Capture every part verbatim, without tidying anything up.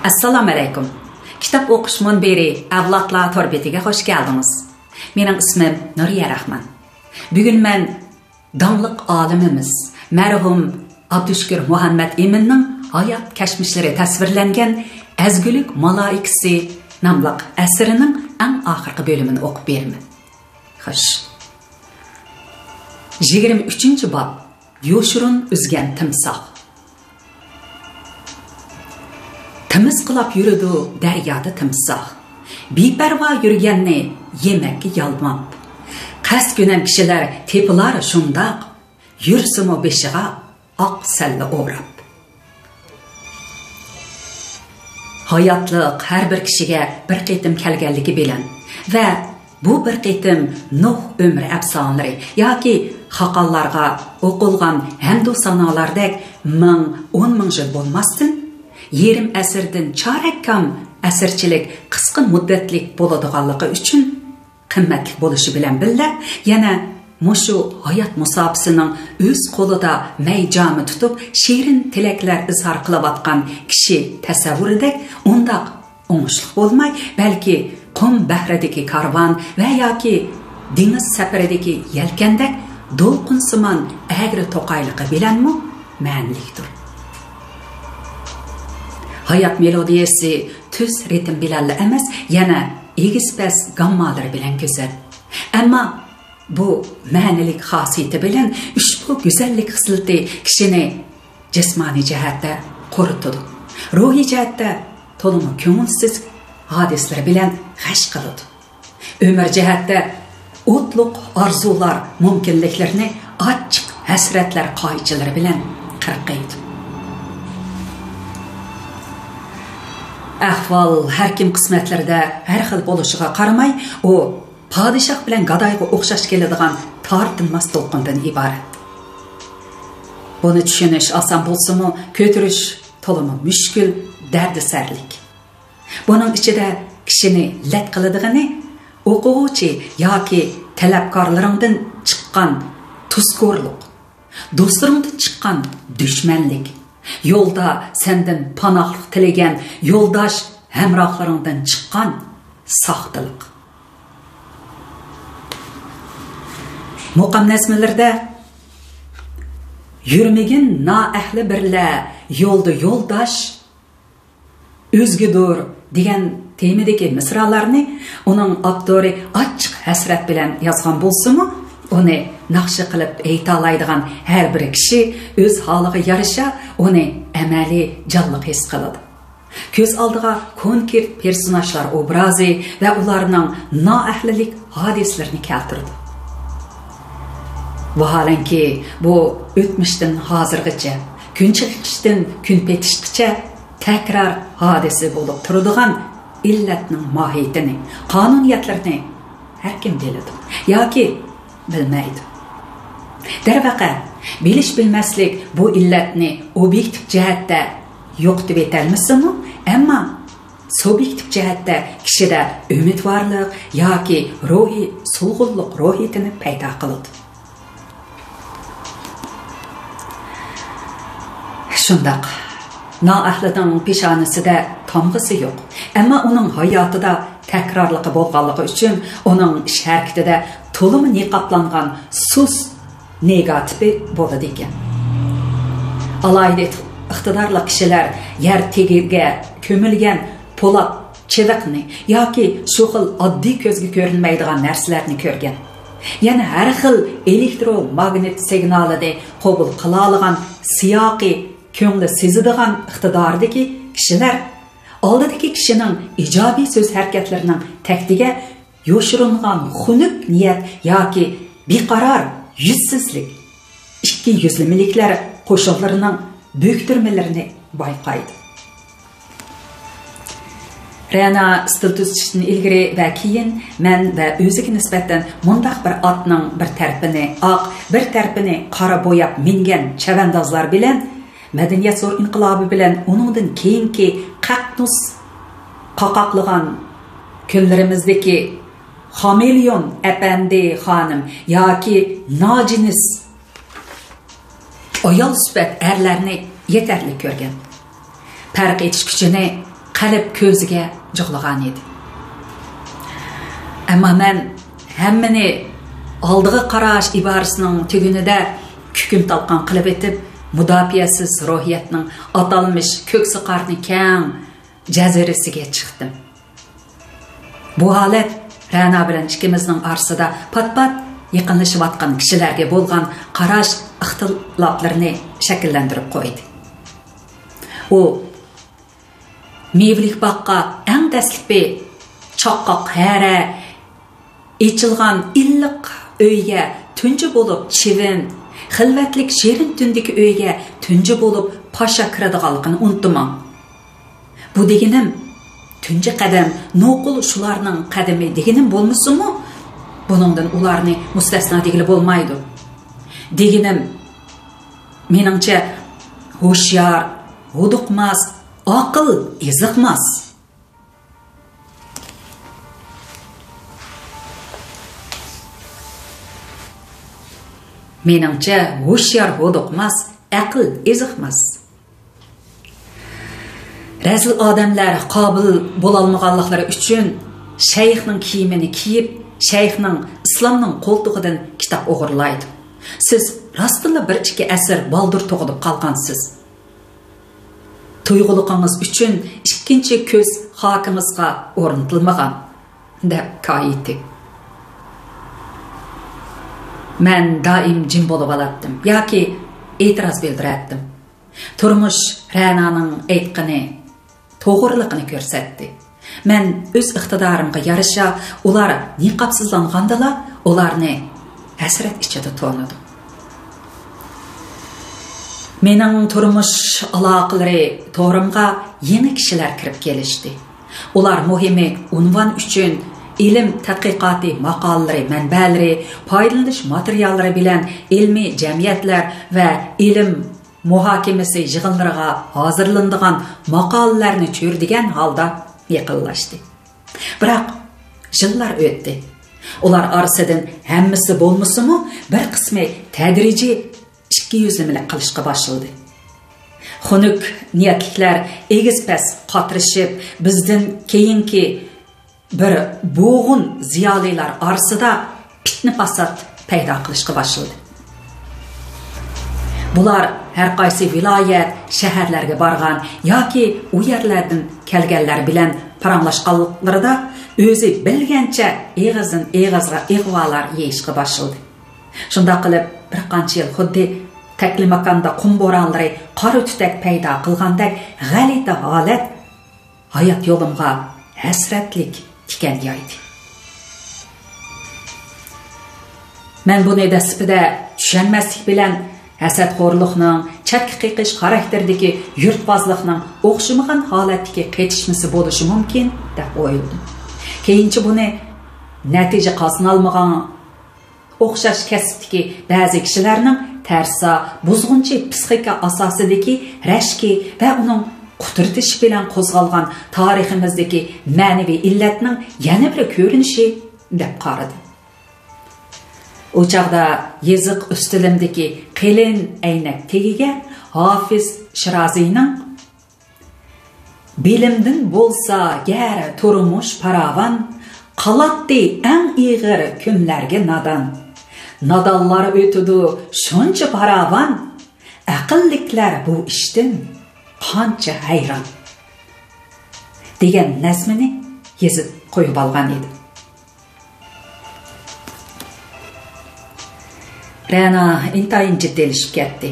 ئەسسالامۇئەلەيكۇم. كىتاب ئوقۇش مۇنبىرى ئەۋلادلار تور بېتىگە خوش كەلدىڭىز. مېنىڭ ئىسمىم نۇرىيە راخمان. بۈگۈن مەن داڭلىق ئالىمىمىز مەرھۇم ئابدۇشۈكۈر مۇھەممەت ئىمىننىڭ ھايات كەچمىشلىرى تەسۋىرلەنگەن ئەزگۈلۈك مالائىكىسى ناملىق ئەسىرىنىڭ ئەڭ ئاخىرقى بۆلۈمىنى ئوقۇپ بېرىمەن. خوش. يىگىرمە ئۈچىنچى باب. يوشۇرۇن ئۈزگەن تىمساھ. تىمىسقىلاپ يۈرىدۇ دەريادا تىمساھ. بىپەرۋا يۈرگەننى يېمەككە يالماپ. قەستكۈنەم كىشىلەر تېپىلار شۇنداق، يۈرسىمۇ بېشىغا ئاق سەللە ئوراپ. ھاياتلىق ھەر بىر كىشىگە بىر قېتىم كەلگەنلىكى بىلەن ۋە بۇ بىر قېتىم نۇھ ئۆمرى ئەپسانىلىرى ياكى خاقانلارغا ئوقۇلغان ھەمدۇ سانالاردەك مىڭ، ئون مىڭ يىل بولماستىن، يېرىم ئەسىردىن چارەك كام ئەسىرچىلىك قىسقا مۇددەتلىك بولىدىغانلىقى ئۈچۈن، قىممەتلىك بولۇشى بىلەن بىللە، يەنە مۇشۇ ھايات مۇساپىسىنىڭ ئۆز قولىدا مەي جامى تۇتۇپ، شېرىن تىلەكلەر ئىزھار قىلىۋاتقان كىشى تەسەۋۋۇرىدەك ئۇنداق ئوڭۇشلۇق بولماي، بەلكى قۇم بەھرىدىكى كارۋان ۋە ياكى دېڭىز سەپىرىدىكى يەلكەندەك دولقۇنسىمان ئەگرى توقايلىقى بىلەنمۇ مەنىلىكتۇر. ھايات مېلودىيەسى تۈز رىتىم بىلەنلا ئەمەس، يەنە ئېگىز-پەس گاممالىرى بىلەن گۈزەل. ئەمما بۇ مەنىلىك خاسىيىتى بىلەن ئۇشبۇ گۈزەللىك خىسلىتى كىشىنى جىسمانىي جەھەتتە قورۇتىدۇ، روھىي جەھەتتە تولىمۇ كۆڭۈلسىز ھادىسىلىرى بىلەن غەش قىلىدۇ. ئۆمۈر جەھەتتە ئوتلۇق ئارزۇلار مۇمكىنلىكلىرىنى ئاچچىق ھەسرەتلەر قايچىلىرى بىلەن قىرقايدۇ. ئەھۋال ھەر كىم قىسمەتلىرىدە ھەر خىل بولۇشىغا قارىماي، ئۇ پادىشاھ بىلەن گادايغا ئوخشاش كېلىدىغان تارتىنماس دولقۇندىن ئىبارەت. بۇنى چۈشىنىش ئاسان بولسىمۇ، كۆتۈرۈش تولىمۇ مۈشكۈل، دەردىسەرلىك. بۇنىڭ ئىچىدە كىشىنى لەت قىلىدىغىنى ئوقۇغۇچى ياكى تەلەپكارلىرىڭدىن چىققان تۇزكورلۇق، دوستلىرىڭدىن چىققان دۈشمەنلىك، يولدا سەندىن پاناھلىق تىلىگەن يولداش ھەمراھلىرىڭدىن چىققان ساختىلىق. مۇقام نەزمىلىرىدە «يۈرمىگىن نائەھلى بىرلە يولدا يولداش، ئۆزگىدۇر» دېگەن تېمىدىكى مىسرالارنى ئۇنىڭ ئاپتورى ئاچچىق ھەسرەت بىلەن يازغان بولسىمۇ، ئۇنى ناخشا قىلىپ ئېيتالايدىغان ھەر بىر كىشى ئۆز ھالىغا يارىشا ئۇنى ئەمەلىي جانلىق ھېس قىلىدۇ. كۆز ئالدىغا كونكرېت پېرسوناژلار ئوبرازى ۋە ئۇلارنىڭ نائەھلىلىك ھادىسىلىرىنى كەلتۈرىدۇ. ۋاھالەنكى، بۇ ئۆتمۈشتىن ھازىرغىچە، كۈن چىقىشتىن كۈن پېتىشقىچە تەكرار ھادىسە بولۇپ تۇرىدىغان ئىللەتنىڭ ماھىيىتىنى، قانۇنىيەتلىرىنى ھەر كىم بىلىدۇ ياكى بىلمەيدۇ. دەرۋەقە، بىلىش-بىلمەسلىك بۇ ئىللەتنى ئوبيېكتىپ جەھەتتە يوقىتىۋېتەلمىسىمۇ، ئەمما سۇبيېكتىپ جەھەتتە كىشىدە ئۈمىدۋارلىق ياكى روھىي سولغۇنلۇق روھىيىتىنى پەيدا قىلىدۇ. شۇنداق، نائەھلىنىڭ پېشانىسىدە تامغىسى يوق، ئەمما ئۇنىڭ ھاياتىدا تەكرارلىقى بولغانلىقى ئۈچۈن ئۇنىڭ ئىش ھەرىكىتىدە تولىمۇ نىقابلانغان سۇس نېگاتىپى بولىدىكەن. ئالاھىدە ئىقتىدارلىق كىشىلەر يەر تېگىگە كۆمۈلگەن پولات چىۋىقنى ياكى شۇ خىل ئاددىي كۆزگە كۆرۈنمەيدىغان نەرسىلەرنى كۆرگەن. يەنە ھەر خىل ئېلېكتروماگنىت سىگنالىنى قوبۇل قىلالىغان سىياقى كۆڭلى سېزىدىغان ئىقتىدارىدىكى كىشىلەر ئالدىدىكى كىشىنىڭ ئىجابىي سۆز ھەرىكەتلىرىنىڭ تەكتىگە يوشۇرۇنغان خۇنۈك نىيەت ياكى بىقارار يۈزسىزلىك، ئىككى يۈزلىمىلىكلەر قوشۇنلىرىنىڭ بۆكتۈرمىلىرىنى بايقايدۇ. رەنا ئىستىل تۈزىتىشتىن ئىلگىرى ۋە كېيىن مەن ۋە ئۆزىگە نىسبەتەن مۇنداق بىر ئاتنىڭ بىر تەرىپىنى ئاق، بىر تەرىپىنى قارا بوياپ مىنگەن چەۋەندازلار بىلەن مەدەنىيەت زور ئىنقىلابى بىلەن ئۇنىڭدىن كېيىنكى قەقنۇس قاقاقلىغان كۈنلىرىمىزدىكى خامېلېئون ئەپەندى خانىم ياكى ناجىنس ئايال سۈپەت ئەرلەرنى يېتەرلىك كۆرگەن. پەرق ئېتىش كۈچىنى قەلب كۆزىگە جۇغلىغان ئىدى. ئەمما مەن ھەممىنى ئالدىغا قاراش ئىبارىسىنىڭ تۈگۈنىدە كۈكۈم تالقان قىلىۋېتىپ، مۇداپىئەسىز روھىيەتنىڭ ئاتالمىش كۆكسى قارنى كەڭ جەزىرىسىگە چىقتىم. بۇ ھالەت رەنا بىلەن ئىككىمىزنىڭ ئارىسىدا پات-پات يېقىنلىشىۋاتقان كىشىلەرگە بولغان قاراش ئىختىلاپلىرىنى شەكىللەندۈرۈپ قويدى. ئۇ مېۋىلىك باغقا ئەڭ دەسلىپى چاققاق ھەرە، ئېچىلغان ئىللىق ئۆيگە تۇنجى بولۇپ چىۋىن، خىلۋەتلىك شېرىن تۈندىكى ئۆيگە تۇنجى بولۇپ پاشا كىرىدىغانلىقىنى ئۇنتۇماڭ. بۇ دېگىنىم تۇنجى قەدەم نوقۇل شۇلارنىڭ قەدىمى دېگىنىم بولمىسىمۇ، بۇنىڭدىن ئۇلارنى مۇستەسنا دېگىلى بولمايدۇ. دېگىنىم، مېنىڭچە، ھوشيار ھودۇقماس، ئاقىل ئېزىقماس. مېنىڭچە، ھوشيار ھودۇقماس، ئەقىل ئېزىقماس. رەزىل ئادەملەر قابىل بولالمىغانلىقلىرى ئۈچۈن شەيخنىڭ كىيىمىنى كىيىپ، شەيخنىڭ، ئىسلامنىڭ قولتۇقىدىن كىتاب ئوغرىلايدۇ. سىز راستتىنلا بىر ئىككى ئەسىر بالدۇر تۇغۇلۇپ قالغانسىز. تۇيغۇلۇقىڭىز ئۈچۈن ئىككىنچى كۆز خاكىڭىزغا ئورنىتىلمىغان، دەپ كايىتى. مەن دائىم جىم بولۇۋالاتتىم ياكى ئېتىراز بىلدۈرەتتىم. تۇرمۇش رەنانىڭ ئېيتقىنى توغرىلىقىنى كۆرسەتتى. مەن ئۆز ئىقتىدارىمغا يارىشا ئۇلار نىقابسىزلانغاندىلا ئۇلارنى ھەسرەت ئىچىدە تونۇدۇم. مېنىڭ تۇرمۇش ئالاقىلىرى تورۇمغا يېڭى كىشىلەر كىرىپ كېلىشتى. ئۇلار مۇھىمى ئۇنۋان ئۈچۈن ئىلىم تەتقىقاتى ماقالىلىرى مەنبەلىرى، پايدىلىنىش ماتېرىياللىرى بىلەن ئىلمىي جەمئىيەتلەر ۋە ئىلىم مۇھاكىمىسى يىغىنلىرىغا ھازىرلىنىدىغان ماقالىلەرنى چۆرىدىگەن ھالدا يېقىنلاشتى. بىراق، يىللار ئۆتتى. ئۇلار ئارىسىدىن ھەممىسى بولمىسىمۇ، بىر قىسمى تەدرىجىي ئىككى يۈزلىمىلىك قىلىشقا باشلىدى. خۇنۈك نىيەتلىكلەر ئېگىز-پەس قاتىرىشىپ، بىزدىن كېيىنكى بىر بوغۇن زىيالىيلار ئارىسىدا پىتنە-پاسات پەيدا قىلىشقا باشلىدى. بۇلار ھەر قايسى ۋىلايەت، شەھەرلەرگە بارغان ياكى ئۇ يەرلەردىن كەلگەنلەر بىلەن پاراڭلاشقانلىرىدا ئۆزى بىلگەنچە ئېغىزدىن ئېغىزغا ئىغۋالار يېيىشقا باشلىدى. شۇنداق قىلىپ، بىر قانچە يىل خۇددى تەكلىماكاندا قۇم بورانلىرى قارا تۈتەك پەيدا قىلغاندەك غەلىتە ھالەت ھايات يولۇمغا ھەسرەتلىك تىكەن يايدى. مەن بۇنى دەسلىپىدە چۈشەنمەسلىك بىلەن ھەسەتخورلۇقنىڭ، چەتكە قېقىش خاراكتېرىدىكى يۇرتبازلىقنىڭ ئوخشىمىغان ھالەتتىكى قېتىشمىسى بولۇشى مۇمكىن، دەپ ئويلىدىم. كېيىنچە بۇنى نەتىجە قازىنالمىغان ئوخشاش كەسىپتىكى بەزى كىشىلەرنىڭ تەرسا، بۇزغۇنچى پىسخىكا ئاساسىدىكى رەشكى ۋە ئۇنىڭ قۇترىتىشى بىلەن قوزغالغان تارىخىمىزدىكى مەنىۋى ئىللەتنىڭ يەنە بىر كۆرۈنۈشى دەپ قارىدىم. ئۇ چاغدا يېزىق ئۈستىلىمدىكى قېلىن ئەينەك تېگىگە ھافىز شىرازىنىڭ «بىلىمدىن بولسا گەر تۇرمۇش پاراۋان، قالاتتى ئەڭ ئېغىر كۈنلەرگە نادان. نادانلار ئۆتىدۇ شۇنچە پاراۋان، ئەقىللىكلەر بۇ ئىشتىن قانچە ھەيران» دېگەن نەزمىنى يېزىپ قويۇۋالغان ئىدىم. رەنا ئىنتايىن جىددىيلىشىپ كەتتى.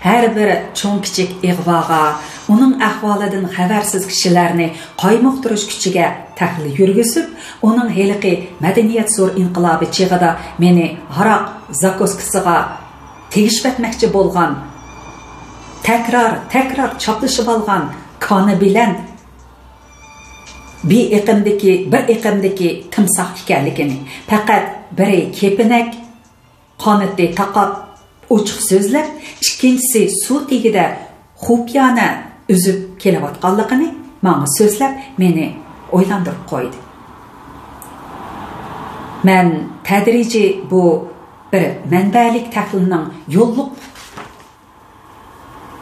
ھەر بىر چوڭ-كىچىك ئىغۋاغا، ئۇنىڭ ئەھۋالىدىن خەۋەرسىز كىشىلەرنى قايمۇقتۇرۇش كۈچىگە تەھلىل يۈرگۈزۈپ، ئۇنىڭ ھېلىقى مەدەنىيەت زور ئىنقىلابى چېغىدا مېنى ھاراق زاكوسكىسىغا تېگىشىۋەتمەكچى بولغان، تەكرار، تەكرار چاپلىشىۋالغان كانى بىلەن بىر ئېقىمدىكى، بىر ئېقىمدىكى تىمساھ ئىكەنلىكىنى، پەقەت بىرى كېپىنەك، قانىتى تاقاپ، ئوچۇق سۆزلەپ، ئىككىنچىسى سۇ تېگىدە خۇپىيانە ئۈزۈپ كېلىۋاتقانلىقىنى ماڭا سۆزلەپ، مېنى ئويلاندۇرۇپ قويدى. مەن تەدرىجىي بۇ بىر مەنبەلىك تەھلىلنىڭ يوللۇق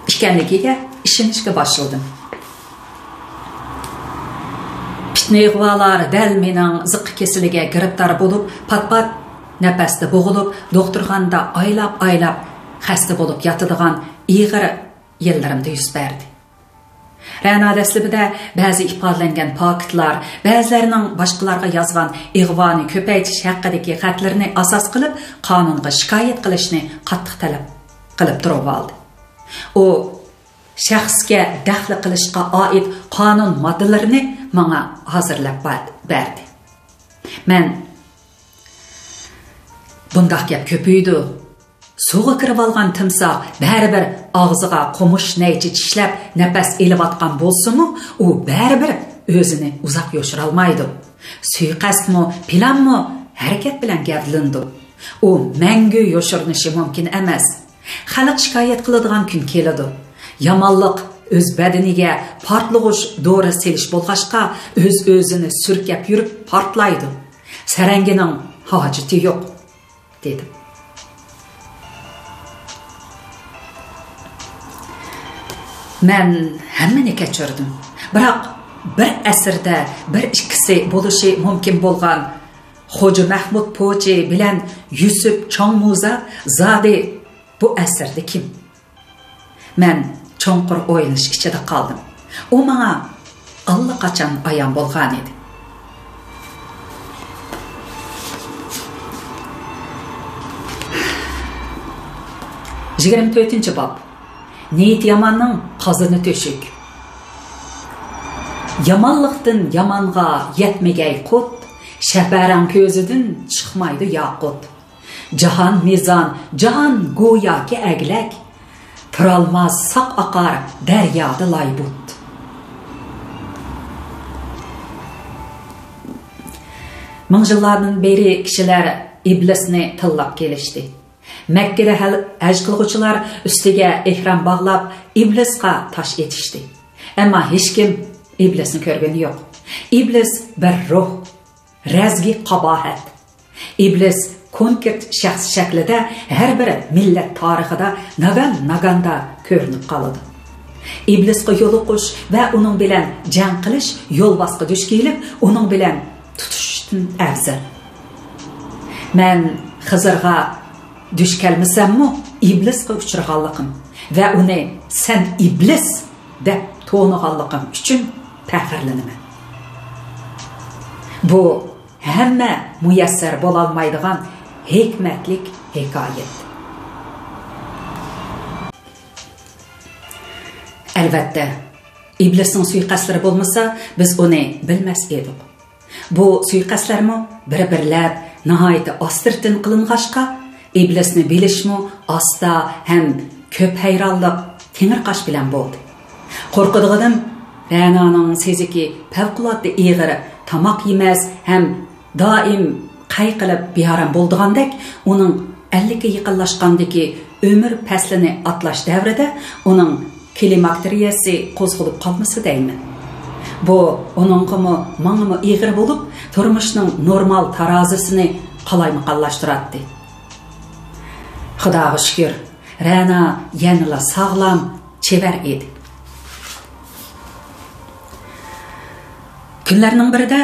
ئىكەنلىكىگە ئىشىنىشكە باشلىدىم. ئىغۋالار دەل مېنىڭ زىققا كېسىلىگە گىرىپتار بولۇپ، پات-پات نەپەستە بوغۇلۇپ، دوختۇرخانىدا ئايلاپ-ئايلاپ خەستە بولۇپ ياتىدىغان ئېغىر يىللىرىمدا يۈز بەردى. رەنا دەسلىپىدە بەزى ئىپادىلەنگەن پاكىتلار، بەزىلەرنىڭ باشقىلارغا يازغان ئىغۋانى كۆپەيتىش ھەققىدىكى خەتلىرىنى ئاساس قىلىپ، قانۇنغا شىكايەت قىلىشنى قاتتىق تەلەپ قىلىپ تۇرۇۋالدى. ئۇ شەخسكە دەخلى قىلىشقا ئائىت قانۇن ماددىلىرىنى ماڭا ھازىرلاپ بەردى. مەن، بۇنداق گەپ كۆپىيىدۇ. سۇغا كىرىۋالغان تىمساھ بەرىبىر ئاغزىغا قومۇش نەيچە چىشلەپ نەپەس ئېلىۋاتقان بولسىمۇ، ئۇ بەرىبىر ئۆزىنى ئۇزاق يوشۇرالمايدۇ. سۇيىقەستمۇ، پىلانمۇ ھەرىكەت بىلەن گەۋدىلىنىدۇ. ئۇ مەڭگۈ يوشۇرۇنۇشى مۇمكىن ئەمەس. خەلق شىكايەت قىلىدىغان كۈن كېلىدۇ. يامانلىق ئۆز بەدىنىگە پارتلىغۇچ دورا سېلىش بولغاچقا، ئۆز-ئۆزىنى سۈركەپ يۈرۈپ پارتلايدۇ. سەرەڭگىنىڭ ھاجىتى يوق، دېدىم. مەن ھەممىنى كەچۈردۈم. بىراق بىر ئەسىردە بىر ئىككىسى بولۇشى مۇمكىن بولغان خوجا مەھمۇت پوچى بىلەن يۈسۈپ چوڭ موزا زادى بۇ ئەسىردە كىم؟ مەن چوڭقۇر ئويلىنىش ئىچىدە قالدىم. ئۇ ماڭا ئاللىقاچان ئايان بولغانىدى. يىگىرمە تۆتىنچى باب. نىيىتى ياماننىڭ قازىنى تۆشۈك. يامانلىقتىن يامانغا يەتمىگەي قۇت، شەھبەرەڭ كۆزىدىن چىقمايدۇ ياقۇت. جاھان مىزان، جاھان گوياكى ئەگلەك، پۇرالماس ساق ئاقار دەريادا لايبۇت. مىڭ يىللاردىن بېرى كىشىلەر ئىبلىسنى تىللاپ كېلىشتى. مەككىدە ھەل-، ھەج قىلغۇچىلار ئۈستىگە ئېھرام باغلاپ، ئىبلىسقا تاش ئېتىشتى. ئەمما ھېچكىم ئىبلىسنى كۆرگىنى يوق. ئىبلىس بىر روھ، رەزگى قاباھەت. ئىبلىس كونكرېت شەخس شەكلىدە ھەر بىر مىللەت تارىخىدا ناگان-ناگاندا كۆرۈنۈپ قالىدۇ. ئىبلىسقا يولۇقۇش ۋە ئۇنىڭ بىلەن جەڭ قىلىش يولۋاسقا دۇچ كېلىپ، ئۇنىڭ بىلەن تۇتۇشۇشتىن ئەۋزەل. مەن خىزىرغا دۇچ كەلمىسەممۇ، ئىبلىسقا ئۇچرىغانلىقىم ۋە ئۇنى «سەن ئىبلىس» دەپ تونۇغانلىقىم ئۈچۈن پەخىرلىنىمەن. بۇ ھەممە مۇيەسسەر بولالمايدىغان ھېكمەتلىك ھېكايەت. ئەلۋەتتە، ئىبلىسنىڭ سۇيىقەستلىرى بولمىسا، بىز ئۇنى بىلمەس ئىدۇق. بۇ سۇيىقەستلەرمۇ بىر-بىرلەپ ناھايىتى ئاستىرتىن قىلىنغاچقا، ئىبلىسنى بىلىشمۇ ئاستا ھەم كۆپ ھەيرانلىق، تېڭىرقاش بىلەن بولدى. قورقىدىغىنىم، رەنانىڭ سېزىكى پەۋقۇلئاددە ئېغىر، تاماق يېمەس ھەم دائىم قەي قىلىپ بىئارام بولىدىغاندەك، ئۇنىڭ ئەللىككە يېقىنلاشقاندىكى ئۆمۈر پەسلىنى ئاتلاش دەۋرىدە ئۇنىڭ كلىماكتېرىيەسى قوزغىلىپ قالمىسا دەيمەن. بۇ ئۇنىڭغىمۇ، ماڭىمۇ ئېغىر بولۇپ، تۇرمۇشنىڭ نورمال تارازىسىنى قالايمىقانلاشتۇراتتى. خۇداغا شۈكۈر، رەنا يەنىلا ساغلام، چېۋەر ئىدى. كۈنلەرنىڭ بىرىدە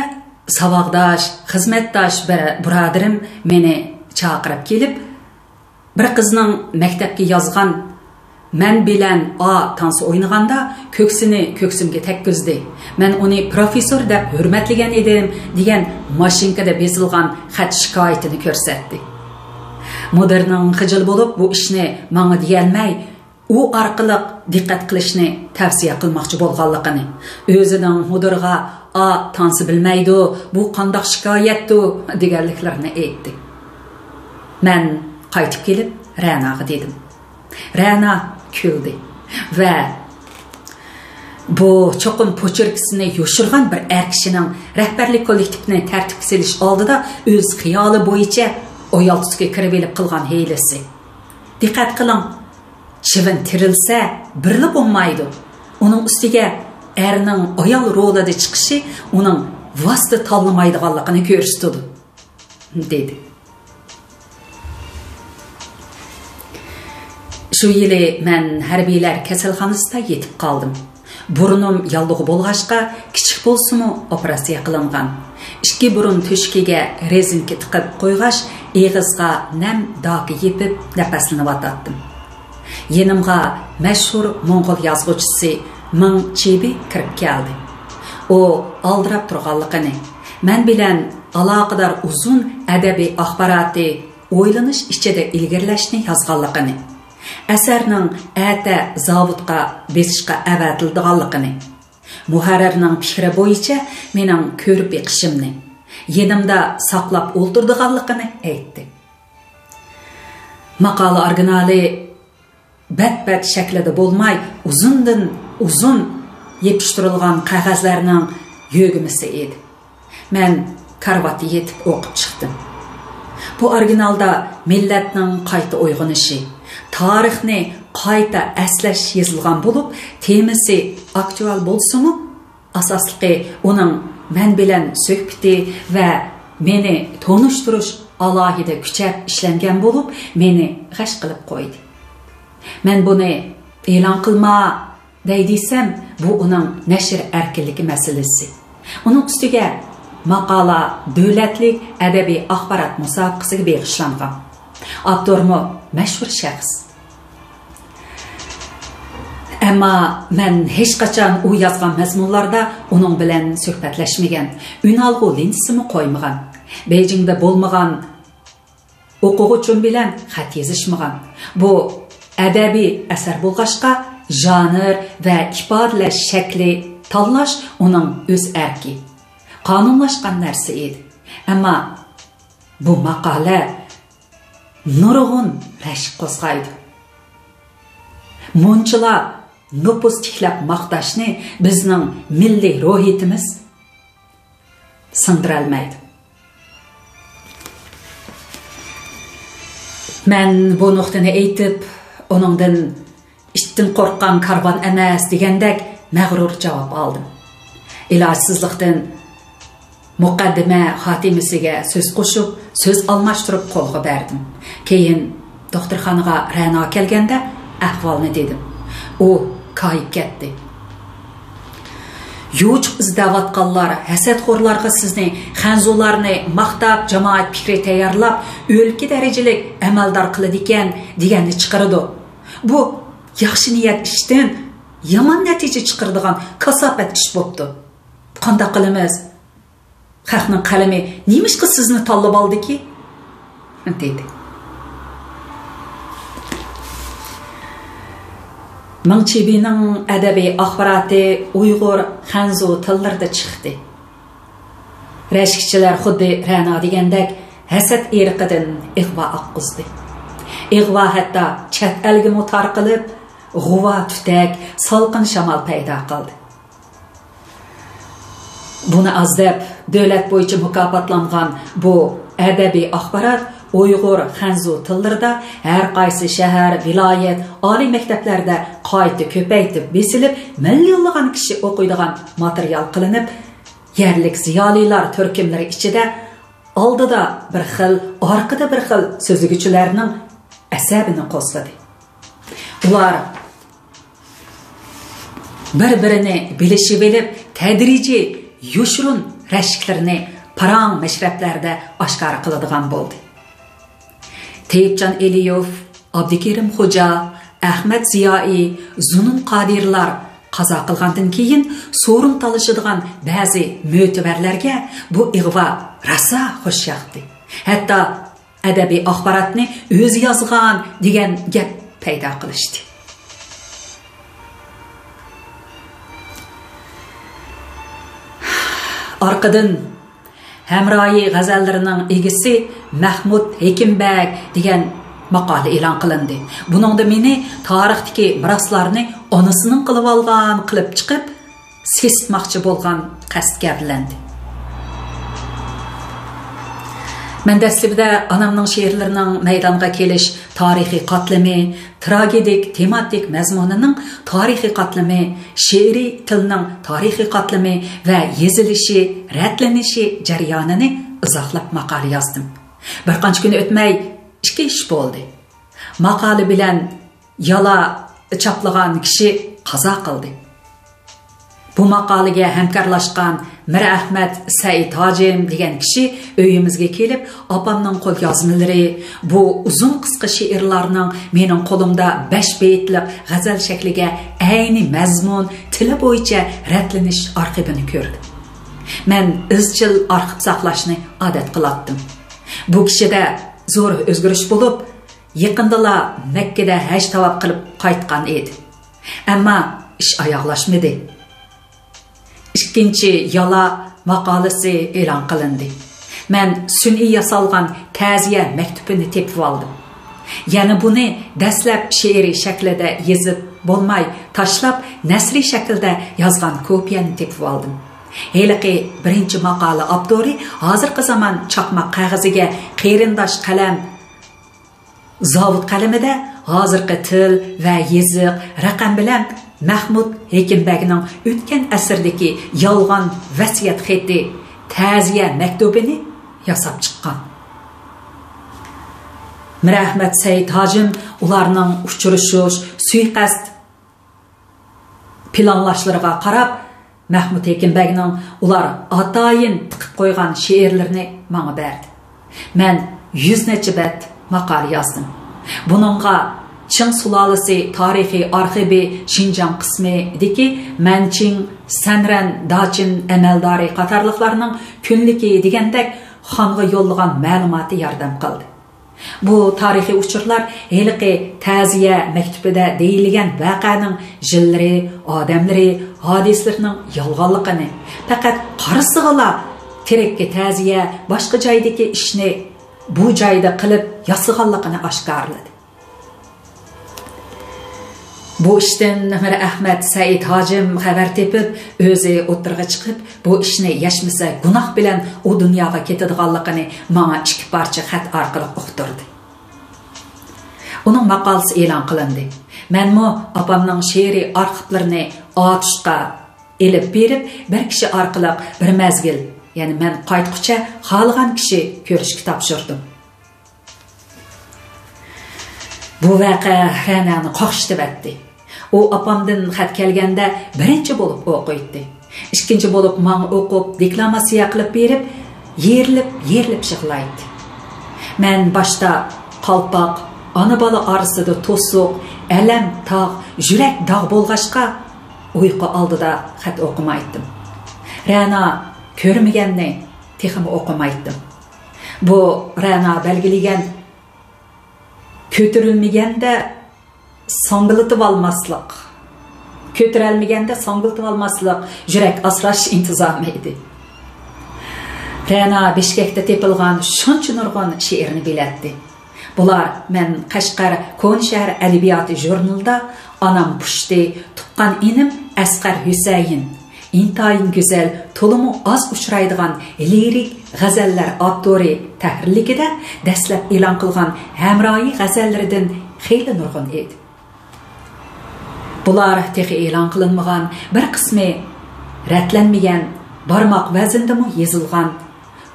ساۋاقداش، خىزمەتداش بىر بۇرادىرىم مېنى چاقىرىپ كېلىپ، بىر قىزنىڭ مەكتەپكە يازغان «مەن بىلەن ئا» تانسا ئوينىغاندا، كۆكسىنى كۆكسۈمگە تەگكۈزدى. مەن ئۇنى پروفېسسور دەپ ھۆرمەتلىگەن ئىدىم، دېگەن ماشىنكىدا بېسىلغان خەت شىكايىتىنى كۆرسەتتى. مۇدىرنىڭ خىجىل بولۇپ، بۇ ئىشنى ماڭا دېيەلمەي، ئۇ ئارقىلىق دىققەت قىلىشنى تەۋسىيە قىلماقچى بولغانلىقىنى، ئۆزىنىڭ مۇدىرغا «ئا» تانسا بىلمەيدۇ، بۇ قانداق شىكايەتتۇ، دېگەنلىكلىرىنى ئېيتتى. مەن قايتىپ كېلىپ رەناغا دېدىم. رەنا كۈلدى ۋە بۇ چوقۇم پوچېركىسىنى يوشۇرغان بىر ئەر كىشىنىڭ رەھبەرلىك كوللېكتىپنى تەرتىپكە سېلىش ئالدىدا ئۆز خىيالى بويىچە ئايال تۈسكە كىرىۋېلىپ قىلغان ھىيلىسى. دىققەت قىلىڭ، چىۋىن تىرىلسە، بىرلا بولمايدۇ. ئۇنىڭ ئۈستىگە ئەرنىڭ ئايال رولىدا چىقىشى ئۇنىڭ ۋاسىتە تاللىمايدىغانلىقىنى كۆرسىتىدۇ، دېدى. شۇ يىلى مەن ھەربىيلەر كېسەلخانىسىدا يېتىپ قالدىم. بۇرنۇم ياللۇغى بولغاچقا، كىچىك بولسىمۇ ئوپېراتسىيە قىلىنغان. ئىككى بۇرۇن تۆشۈكىگە رېزىنكا تىقىپ قويغاچ، ئېغىزغا نەم داكا يېپىپ نەپەسلىنىۋاتاتتىم. يېنىمغا مەشھۇر موڭغۇل يازغۇچىسى مىڭ چىبى كىرىپ كەلدى. ئۇ ئالدىراپ تۇرغانلىقىنى، مەن بىلەن ئالاقىدار ئۇزۇن ئەدەبىي ئاخباراتى ئويلىنىش ئىچىدە ئىلگىرىلەشنى يازغانلىقىنى، ئەسەرنىڭ ئەتە زاۋۇتقا بېسىشقا ئەۋەتىلىدىغانلىقىنى، مۇھەررىرنىڭ پىكرى بويىچە مېنىڭ كۆرۈپ بېقىشىمنى، يېنىمدا ساقلاپ ئولتۇرىدىغانلىقىنى ئېيتتى. ماقالە ئورىگىنالى بەت-بەت شەكلىدە بولماي، ئۇزۇندىن ئۇزۇن يېپىشتۇرۇلغان قەغەزلەرنىڭ يۆگىمىسى ئىدى. مەن كارىۋاتتا يېتىپ ئوقۇپ چىقتىم. بۇ ئورىگىنالدا مىللەتنىڭ قايتا ئويغىنىشى، تارىخنى قايتا ئەسلەش يېزىلغان بولۇپ، تېمىسى ئاكتۇئال بولسىمۇ، ئاساسلىقى ئۇنىڭ مەن بىلەن سۆھبىتى ۋە مېنى تونۇشتۇرۇش ئالاھىدە كۈچەپ ئىشلەنگەن بولۇپ، مېنى غەش قىلىپ قويدى. مەن بۇنى ئېلان قىلما دەي دېسەم، بۇ ئۇنىڭ نەشر ئەركىنلىكى مەسىلىسى. ئۇنىڭ ئۈستىگە ماقالە دۆلەتلىك ئەدەبىي ئاخبارات مۇسابىقىسىگە بېغىشلانغان. ئاپتورمۇ مەشھۇر شەخس. ئەمما مەن ھېچقاچان ئۇ يازغان مەزمۇنلاردا ئۇنىڭ بىلەن سۆھبەتلەشمىگەن، ئۈنئالغۇ لېنتىسىمۇ قويمىغان. بېيجىڭدا بولمىغان، ئوقۇغۇچىم بىلەن خەت يېزىشمىغان. بۇ ئەدەبىي ئەسەر بولغاچقا، ژانىر ۋە ئىپادىلەش شەكلى تاللاش ئۇنىڭ ئۆز ئەركى، قانۇنلاشقان نەرسە ئىدى. ئەمما بۇ ماقالە نۇرغۇن رەشك قوزغايدۇ. مۇنچىلا نوپۇز تىكلەپ ماختاشنى بىزنىڭ مىللىي روھىيىتىمىز سىڭدۈرەلمەيدۇ. مەن بۇ نۇقتىنى ئېيتىپ، ئۇنىڭدىن «ئىتتىن قورققان كارۋان ئەمەس» دېگەندەك مەغرۇر جاۋاب ئالدىم. ئىلاجسىزلىقتىن مۇقەددىمە خاتىمىسىگە سۆز قوشۇپ، سۆز ئالماشتۇرۇپ قولغا بەردىم. كېيىن دوختۇرخانىغا رەنا كەلگەندە ئەھۋالنى دېدىم. ئۇ كايىپ كەتتى. يوچۇق ئىزدەۋاتقانلار، ھەسەتخورلارغا سىزنى، خەنزۇلارنى ماختاپ، جامائەت پىكرى تەييارلاپ، ئۆلكە دەرىجىلىك ئەمەلدار قىلىدىكەن دېگەننى چىقىرىدۇ. بۇ ياخشى نىيەت ئىشتىن يامان نەتىجە چىقىرىدىغان كاساپەت ئىش بوپتۇ. قانداق قىلىمىز؟ خەقنىڭ قەلىمى نېمىشقا سىزنى تاللىۋالدىكى؟ دېدى. مىڭ چىبىنىڭ ئەدەبىي ئاخباراتى ئۇيغۇر، خەنزۇ تىللىرىدا چىقتى. رەشكىچىلەر خۇددى رەنا دېگەندەك ھەسەت ئېرىقىدىن ئىغۋا ئاققۇزدى. ئىغۋا ھەتتا چەت ئەلگىمۇ تارقىلىپ، غۇۋا تۈتەك، سالقىن شامال پەيدا قىلدى. بۇنى ئاز دەپ، دۆلەت بويىچە مۇكاپاتلانغان بۇ ئەدەبىي ئاخبارات ئۇيغۇر، خەنزۇ تىللىرىدا ھەر قايسى شەھەر، ۋىلايەت، ئالىي مەكتەپلەردە قايتا كۆپەيتىپ بېسىلىپ، مىليونلىغان كىشى ئوقۇيدىغان ماتېرىيال قىلىنىپ، يەرلىك زىيالىيلار تۈركۈملىرى ئىچىدە ئالدىدا بىر خىل، ئارقىدا بىر خىل سۆزلىگۈچىلەرنىڭ ئەسەبىنى قوزغىدى. ئۇلار بىر-بىرىنى بىلىشىۋېلىپ، تەدرىجىي يوشۇرۇن رەشكىلىرىنى پاراڭ-مەشرەپلەردە ئاشكارا قىلىدىغان بولدى. تېيىپجان ئېلىيېف، ئابدۇكېرىم خوجا، ئەخمەت زىيائىي، زۇنۇن قادىرلار قازا قىلغاندىن كېيىن، سورۇن تالىشىدىغان بەزى مۆتىۋەرلەرگە بۇ ئىغۋا راسا خوش ياقتى. ھەتتا ئەدەبىي ئاخباراتنى ئۆزى يازغان دېگەن گەپ پەيدا قىلىشتى. ئارقىدىن ھەمرايى غەزەللىرىنىڭ ئىگىسى مەھمۇد ھېكىم بەگ دېگەن ماقالە ئېلان قىلىندى. بۇنىڭدا مېنى تارىختىكى مىراسلارنى ئانىسىنىڭ قىلىۋالغان قىلىپ چىقىپ، سېسىتماقچى بولغان قەست گەۋدىلەندى. مەن دەسلىپىدە ئانامنىڭ شېئىرلىرىنىڭ مەيدانغا كېلىش تارىخىي قاتلىمى، تراگېدىك تېماتىك مەزمۇنىنىڭ تارىخىي قاتلىمى، شېئىرىي تىلنىڭ تارىخىي قاتلىمى ۋە يېزىلىشى، رەتلىنىشى جەريانىنى ئىزاھلاپ ماقالە يازدىم. بىر قانچە كۈن ئۆتمەي، ئىككى ئىش بولدى. ماقالە بىلەن يالا چاپلىغان كىشى قازا قىلدى. بۇ ماقالىگە ھەمكارلاشقان مىرئەخمەت سەئىد ھاجىم دېگەن كىشى ئۆيىمىزگە كېلىپ، ئاپامنىڭ قول يازمىلىرى، بۇ ئۇزۇن قىسقا شېئىرلارنىڭ مېنىڭ قولۇمدا بەش بېيىتلىق غەزەل شەكلىگە ئەينى مەزمۇن، تىلى بويىچە رەتلىنىش ئارخىپىنى كۆردۈم. مەن ئىزچىل ئارخىپ ساقلاشنى ئادەت قىلاتتىم. بۇ كىشىدە زور ئۆزگىرىش بولۇپ، يېقىندىلا مەككىدە ھەج تاۋاپ قىلىپ قايتقان ئىدى. ئەمما ئىش ئاياغلاشمىدى. ئىككىنچى يالا ماقالىسى ئېلان قىلىندى. مەن سۈنئىي ياسالغان تەزىيە مەكتۇپىنى تېپىۋالدىم. يەنە بۇنى دەسلەپ شېئىرىي شەكلىدە يېزىپ بولماي تاشلاپ، نەسرىي شەكىلدە يازغان كوپىيەنى تېپىۋالدىم. ھېلىقى بىرىنچى ماقالە ئاپتورى ھازىرقى زامان چاقماق قەغىزىگە قېرىنداش قەلەم، زاۋۇت قەلىمىدە ھازىرقى تىل ۋە يېزىق، رەقەم بىلەن مەھمۇد ھېكىمبەگنىڭ ئۆتكەن ئەسىردىكى يالغان ۋەسىيەت خېتى، تەزىيە مەكتۇبىنى ياساپ چىققان. مىرئەخمەت سەئىد ھاجىم ئۇلارنىڭ ئۇچرىشىش، سۇيىقەست پىلانلاشلىرىغا قاراپ، مەھمۇد ھېكىمبەگنىڭ ئۇلار ئاتايىن تىقىپ قويغان شېئىرلىرىنى ماڭا بەردى. مەن يۈز نەچچە بەت ماقالە يازدىم. بۇنىڭغا چىڭ سۇلالىسى تارىخىي ئارخىپى شىنجاڭ قىسمىدىكى مەنچىڭ، سەنرەن داچىن ئەمەلدارى قاتارلىقلارنىڭ كۈنلۈكى دېگەندەك خانغا يوللىغان مەلۇماتى ياردەم قىلدى. بۇ تارىخىي ئۇچۇرلار ھېلىقى تەزىيە مەكتۇبىدا دېيىلگەن ۋەقەنىڭ يىللىرى، ئادەملىرى، ھادىسىلىرىنىڭ يالغانلىقىنى، پەقەت قارىسىغىلا تىرىككە تەزىيە، باشقا جايدىكى ئىشنى بۇ جايدا قىلىپ ياسىغانلىقىنى ئاشكارىلىدى. بۇ ئىشتىن مىرئەخمەت سەئىد ھاجىم خەۋەر تېپىپ، ئۆزى ئوتتۇرىغا چىقىپ، بۇ ئىشنى يەشمىسە گۇناھ بىلەن ئۇ دۇنياغا كېتىدىغانلىقىنى ماڭا ئىككى پارچە خەت ئارقىلىق ئۇقتۇردى. ئۇنىڭ ماقالىسى ئېلان قىلىندى. مەنمۇ ئاپامنىڭ شېئىرىي ئارخىپلىرىنى ئاتۇشقا ئېلىپ بېرىپ، بىر كىشى ئارقىلىق بىر مەزگىل، يەنى مەن قايتقۇچە خالىغان كىشى كۆرۈشكە تاپشۇردۇم. بۇ ۋەقە رەنانى قاقشىتىۋەتتى. ئۇ ئاپامدىن خەت كەلگەندە بىرىنچى بولۇپ ئوقۇيتتى. ئىككىنچى بولۇپ ماڭا ئوقۇپ، دېكلاماتسىيە قىلىپ بېرىپ، يېرىلىپ، يېرىلىپ يىغلايتتى. مەن باشتا قالپاق، ئانا-بالا ئارىسىدا توسۇق، ئەلەم تاغ، يۈرەك داغ بولغاچقا، ئۇيقۇ ئالدىدا خەت ئوقۇمايتتىم. رەنا كۆرمىگەننى تېخىمۇ ئوقۇمايتتىم. بۇ رەنا بەلگىلىگەن كۆتۈرۈلمىگەندە ساڭگىلىتىۋالماسلىق، كۆتۈرەلمىگەندە ساڭگىلىتىۋالماسلىق يۈرەك ئاسراش ئىنتىزامى ئىدى. رەنا بىشكەكتە تېپىلغان شۇنچە نۇرغۇن شېئىرنى بىلەتتى. بۇلار مەن قەشقەر كونا شەھەر ئەدەبىياتى ژۇرنىلىدا ئانام پۇشتى، تۇغقان ئىنىم ئەسقەر ھۈسەيىن، ئىنتايىن گۈزەل، تولىمۇ ئاز ئۇچرايدىغان لىرىك غەزەللەر ئاپتورى تەھرىرلىكىدە دەسلەپ ئېلان قىلغان ھەمراھى غەزەللىرىدىن خېلى نۇرغۇن ئىدى. بۇلار تېخى ئېلان قىلىنمىغان، بىر قىسمى رەتلەنمىگەن، بارماق ۋەزنىدىمۇ يېزىلغان،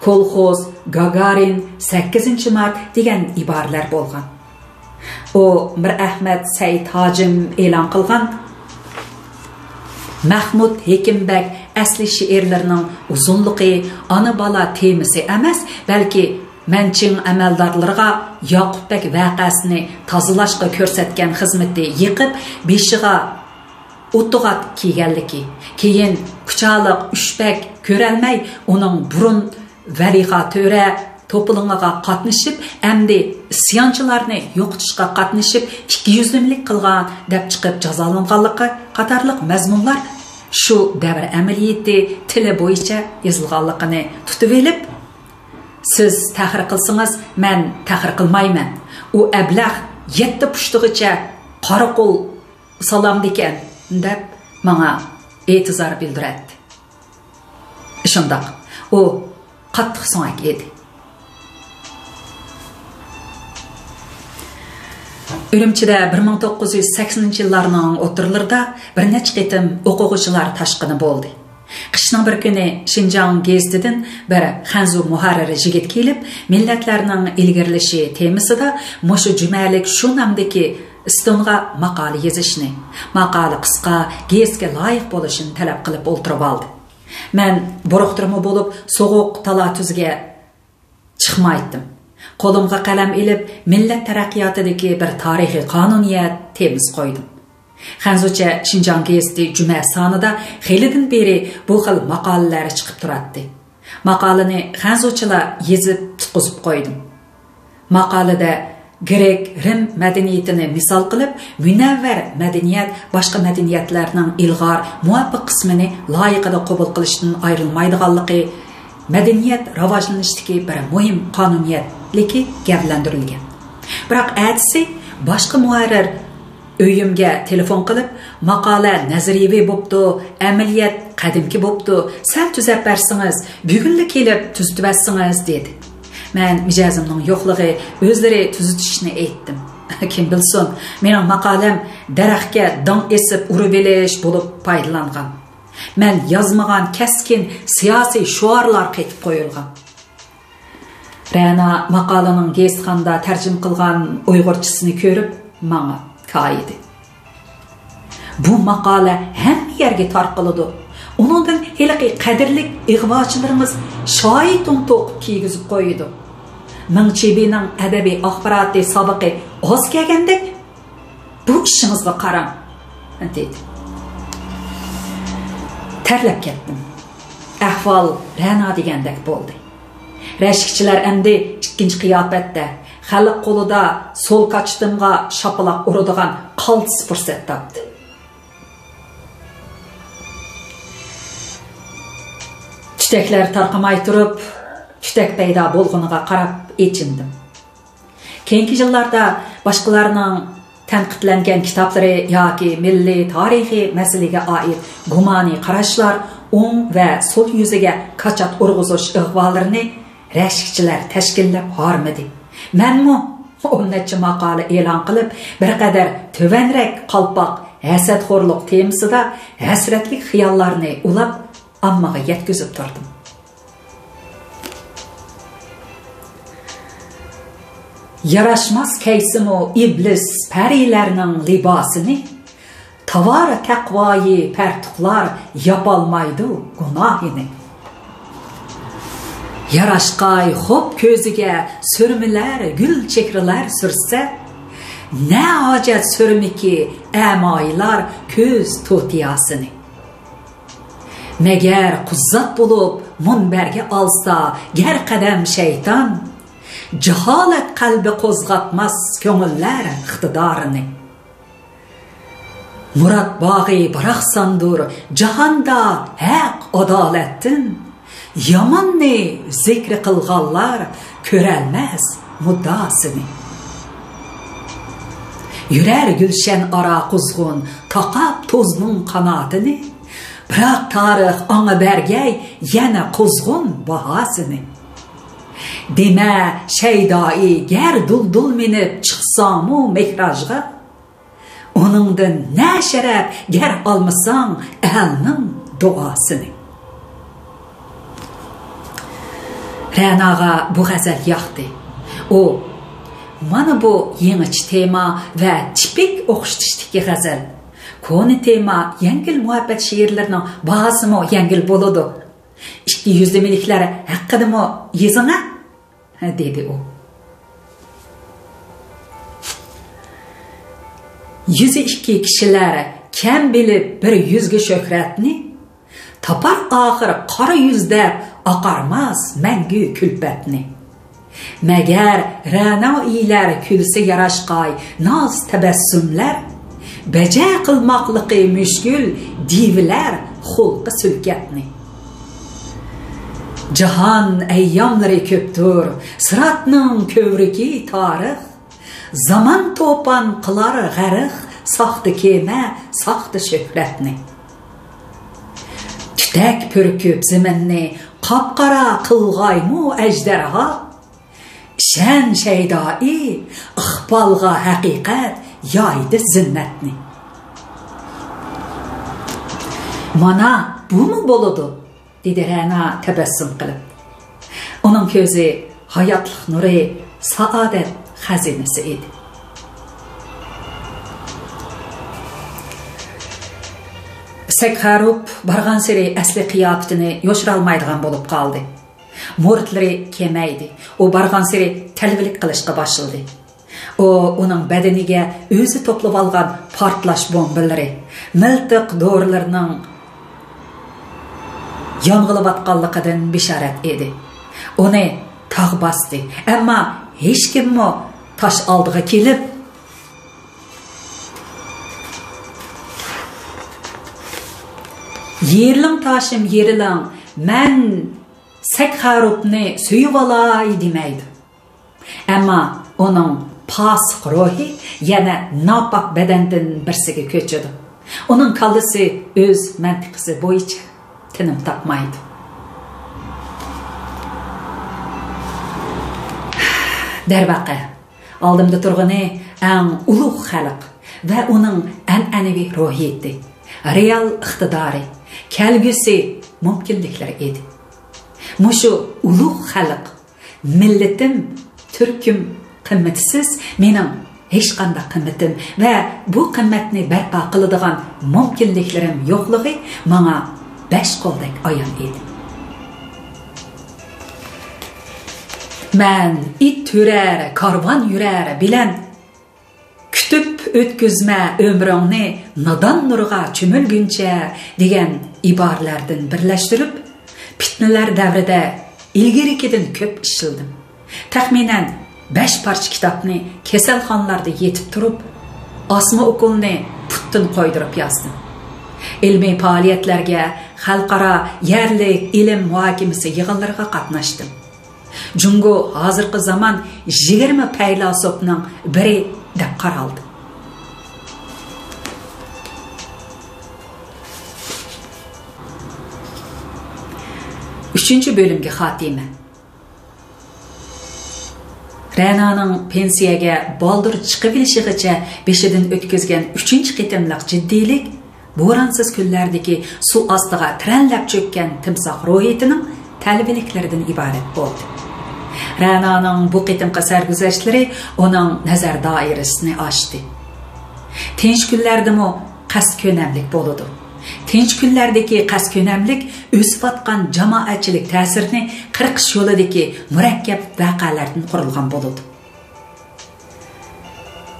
كولخوز، گاگارىن، سەككىزىنچى مارت دېگەن ئىبارىلەر بولغان. ئۇ مىرئەخمەت سەئىد ھاجىم ئېلان قىلغان مەھمۇد ھېكىم بەگ ئەسلى شېئىرلىرىنىڭ ئۇزۇنلۇقى ئانا-بالا تېمىسى ئەمەس، بەلكى مەنچىڭ ئەمەلدارلىرىغا ياقۇپ بەگ ۋەقەسىنى تازىلاشقا كۆرسەتكەن خىزمىتى يېقىپ، بېشىغا ئوتتۇغات كىيگەنلىكى، كېيىن كۇچالىق ئۈچ بەگ كۆرەلمەي، ئۇنىڭ بۇرۇن ۋەلىخا تۆرە توپىلىڭىغا قاتنىشىپ، ئەمدى ئىسيانچىلارنى يوقىتىشقا قاتنىشىپ، ئىككى يۈزلىمىلىك قىلغان دەپ چىقىپ جازالانغانلىقى قاتارلىق مەزمۇنلار شۇ دەۋر ئەمەلىيىتى تىلى بويىچە يېزىلغانلىقىنى تۇتۇۋېلىپ، سىز تەھرىر قىلسىڭىز، مەن تەھرىر قىلمايمەن. ئۇ ئەبلەخ يەتتە پۇشتىغىچە قارا قول سالامدىكەن، دەپ ماڭا ئېتىزار بىلدۈرەتتى. شۇنداق، ئۇ قاتتىق سۆڭەك ئىدى. ئۈرۈمچىدە بىر مىڭ توققۇز يۈز سەكسىنىنچى يىللارنىڭ ئوتتۇرىلىرىدا بىر نەچچە قېتىم ئوقۇغۇچىلار تاشقىنى بولدى. قىشنىڭ بىر كۈنى شىنجاڭ گېزىتىدىن بىر خەنزۇ مۇھەررىر يىگىت كېلىپ، مىللەتلەرنىڭ ئىلگىرىلىشى تېمىسىدا مۇشۇ جۈمەلىك شۇ نامدىكى ئىستونغا ماقالە يېزىشنى، ماقالە قىسقا، گېزىتكە لايىق بولۇشىنى تەلەپ قىلىپ ئولتۇرۇۋالدى. مەن بۇرۇقتۇرما بولۇپ، سوغۇق تالا-تۈزگە چىقمايتتىم. قولۇمغا قەلەم ئېلىپ، مىللەت تەرەققىياتىدىكى بىر تارىخىي قانۇنىيەت تېمىسى قويدۇم. خەنزۇچە شىنجاڭ گېزىتى جۈمە سانىدا خېلىدىن بېرى بۇ خىل ماقالىلەر چىقىپ تۇراتتى. ماقالىنى خەنزۇچىلا يېزىپ تۇتقۇزۇپ قويدۇم. ماقالىدە گرېك رىم مەدەنىيىتىنى مىسال قىلىپ، مۇنەۋۋەر مەدەنىيەت باشقا مەدەنىيەتلەرنىڭ ئىلغار، مۇۋاپىق قىسمىنى لايىقىدا قوبۇل قىلىشتىن ئايرىلمايدىغانلىقى، مەدەنىيەت راۋاجلىنىشتىكى بىر مۇھىم قانۇنىيەتلىكى گەۋدىلەندۈرۈلگەن. بىراق ئەتىسى باشقا مۇھەررىر ئۆيۈمگە تېلېفون قىلىپ، «ماقالە نەزەرىيىۋى بوپتۇ، ئەمەلىيەت قەدىمكى بوپتۇ، سەل تۈزەپ بەرسىڭىز، بۈگۈنلا كېلىپ تۈزىتىۋەتسىڭىز» دېدى. مەن مىجەزىمنىڭ يوقلۇقى، ئۆزلىرى تۈزىتىشىنى ئېيتتىم. كىم بىلسۇن، مېنىڭ ماقالەم دەرەخكە داڭ ئېسىپ ئۇرۇۋېلىش بولۇپ پايدىلانغان. مەن يازمىغان كەسكىن سىياسىي شوئارلار قېتىپ قويۇلغان. رەنا ماقالىنىڭ گېزىتخانىدا تەرجىمە قىلغان ئۇيغۇرچىسىنى كۆرۈپ، ماڭا كايىدى. «بۇ ماقالە ھەممە يەرگە تارقىلىدۇ. ئۇنىڭدىن ھېلىقى قەدىرلىك ئىغۋاچىلىرىمىز شايتۇڭ توقۇپ كىيگۈزۈپ قويىدۇ. مىڭ چىبىنىڭ ئەدەبىي ئاخباراتى سابىقى ئاز كەلگەندەك، بۇ ئىشىڭىزغا قاراڭ» دېدى. تەرلەپ كەتتىم. ئەھۋال رەنا دېگەندەك بولدى. رەشكىچىلەر ئەمدى ئىككىنچى قىياپەتتە، خەلق قولىدا سول كاچىتىمغا شاپىلاق ئۇرىدىغان قالتىس پۇرسەت تاپتى. تۈتەكلەر تارقىماي تۇرۇپ، تۈتەك پەيدا بولغىنىغا قاراپ ئېچىندىم. كېيىنكى يىللاردا باشقىلارنىڭ تەنقىدلەنگەن كىتابلىرى ياكى مىللىي تارىخىي مەسىلىگە ئائىت گۇمانىي قاراشلار، ئوڭ ۋە سول يۈزىگە كاچات ئۇرغۇزۇش ئىغۋالىرىنى رەشكىچىلەر تەشكىللەپ ھارمىدى. مەنمۇ ئون نەچچە ماقالە ئېلان قىلىپ، بىر قەدەر تۆۋەنرەك قالپاق ھەسەتخورلۇق تېمىسىدا ھەسرەتلىك خىياللارنى ئۇلاپ، ئاممىغا يەتكۈزۈپ تۇردۇم. ياراشماس كەيسىمۇ ئىبلىس پەرىلەرنىڭ لىباسىنى، تاۋار تەقۋايى پەرتۇقلار ياپالمايدۇ گۇناھىنى. ياراشقاي خوپ كۆزىگە سۈرمىلەر، گۈل چېھرىلەر سۈرسە، نە ھاجەت سۈرمىكى ئەمايىلار كۆز توتىياسىنى. مەگەر قۇززات بولۇپ مۇنبەرگە ئالسا گەر قەدەم شەيتان، جاھالەت قەلبى قوزغاتماس كۆڭۈللەر ئىقتىدارىنى. مۇراد باغى باراقساندۇر جاھاندا ھەق ئادالەتتىن، ياماننى زىكرى قىلغانلار كۆرەلمەس مۇددىئاسىنى. يۈرەر گۈلشەن ئارا قۇزغۇن تاقاپ توزنىڭ قاناتىنى، بىراق تارىخ ئاڭا بەرگەي يەنە قۇزغۇن باھاسىنى. دېمە شەيدائى گەر دۇلدۇل مىنىپ چىقساڭمۇ مېھراجغا، ئۇنىڭدىن نە شەرەپ گەر ئالمىساڭ ئەلنىڭ دۇئاسىنى. رەناغا بۇ غەزەل ياقتى. ئۇ، «مانا بۇ يېڭىچە تېما ۋە تىپىك ئوخشىتىشتىكى غەزەل. كونا تېما، يەڭگىل مۇھەببەت شېئىرلىرىنىڭ باھاسىمۇ يەڭگىل بولىدۇ. ئىككى يۈزلىمىلىكلەر ھەققىدىمۇ يېزىڭە» دېدى ئۇ. يۈزى ئىككى كىشىلەر كەم بىلىپ بىر يۈزگە شۆھرەتنى، تاپار ئاخىر قارا يۈز دەپ ئاقارماس مەڭگۈ كۈلپەتنى. مەگەر رەنائىيلەر كۈلسە ياراشقاي ناز تەبەسسۇملار، بەجە قىلماقلىقى مۈشكۈل دىۋىلەر خۇلقى سۈلكەتنى. جاھان ئەيياملىرى كۆپتۇر، سىراتنىڭ كۆۋرۈكى تارىخ. زامان توپان قىلار غەرق ساختا كېمە، ساختا شۆھرەتنى. تۈتەك پۈركۈپ زېمىننى قاپقارا قىلغايمۇ ئەجدىھا؟ ئىشەن شەيدائى، ئىقبالغا ھەقىقەت يايدى زىننەتنى. مانا بۇمۇ بولىدۇ، دېدى رەنا تەبەسسۇم قىلىپ. ئۇنىڭ كۆزى ھاياتلىق نۇرى، سائادەت خەزىنىسى ئىدى. سەكخەروف بارغانسېرى ئەسلى قىياپىتىنى يوشۇرالمايدىغان بولۇپ قالدى. مۇرىتلىرى كېمەيدى. ئۇ بارغانسېرى تەلۋىلىك قىلىشقا باشلىدى. ئۇ ئۇنىڭ بەدىنىگە ئۆزى توپلىۋالغان پارتلاش بومبىلىرى، مىلتىق دورىلىرىنىڭ يانغىلىۋاتقانلىقىدىن بېشارەت ئىدى. ئۇنى تاغ باستى، ئەمما ھېچكىممۇ تاش ئالدىغا كېلىپ، «يېرىلىڭ تاشىم، يېرىلىڭ، مەن سەكخەروفنى سۆيۈۋالاي» دېمەيدۇ. ئەمما ئۇنىڭ پاسىق روھى يەنە ناپاك بەدەندىن بىرسىگە كۆچىدۇ. ئۇنىڭ كاللىسى ئۆز مەنتىقىسى بويىچە تىنىم تاپمايدۇ. دەرۋەقە، ئالدىمدا تۇرغىنى ئەڭ ئۇلۇغ خەلق ۋە ئۇنىڭ ئەنئەنىۋى روھىيىتى، رېئال ئىقتىدارى، كەلگۈسى مۇمكىنلىكلىرى ئىدى. مۇشۇ ئۇلۇغ خەلق، مىللىتىم، تۈركۈم قىممىتىسىز، مېنىڭ ھېچقانداق قىممىتىم ۋە بۇ قىممەتنى بەرپا قىلىدىغان مۇمكىنلىكلىرىم يوقلۇقى ماڭا بەش قولدەك ئايان ئىدى. «مەن ئىت ھۈرەر، كارۋان يۈرەر بىلەن، كۈتۈپ ئۆتكۈزمە ئۆمرۈڭنى نادان نۇرغا چۆمۈلگۈنچە» دېگەن ئىبارىلەردىن بىرلەشتۈرۈپ، پىتنىلەر دەۋرىدە ئىلگىرىكىدىن كۆپ ئىشلىدىم. تەخمىنەن بەش پارچە كىتابنى كېسەلخانىلاردا يېتىپ تۇرۇپ، ئاسما ئوكۇلنى پۇتتىن قويدۇرۇپ يازدىم. ئىلمىي پائالىيەتلەرگە، خەلقئارا، يەرلىك ئىلىم مۇھاكىمىسى يىغىنلىرىغا قاتناشتىم. جۇڭگو ھازىرقى زامان يىگىرمە پەيلاسوپنىڭ بىرى دەپ قارالدى. ئۈچىنچى بۆلۈمگە خاتىمە. رەنانىڭ پېنسىيەگە بالدۇر چىقىۋېلىشىغىچە بېشىدىن ئۆتكۈزگەن ئۈچىنچى قېتىملىق جىددىيلىك بورانسىز كۈنلەردىكى سۇ ئاستىغا تىرەنلەپ چۆككەن تىمساھ روھىيىتىنىڭ تەلۋىلىكلىرىدىن ئىبارەت بولدى. رەنانىڭ بۇ قېتىمقى سەرگۈزەشتلىرى ئۇنىڭ نەزەر دائىرىسىنى ئاشتى. تىنچ كۈنلەردىمۇ قەست كۆنەملىك بولىدۇ. تىنچ كۈنلەردىكى قەست كۆنەملىك ئۆسۈۋاتقان جامائەتچىلىك تەسىرىنى قىرقىش يولىدىكى مۇرەككەپ ۋەقەلەردىن قۇرۇلغان بولىدۇ.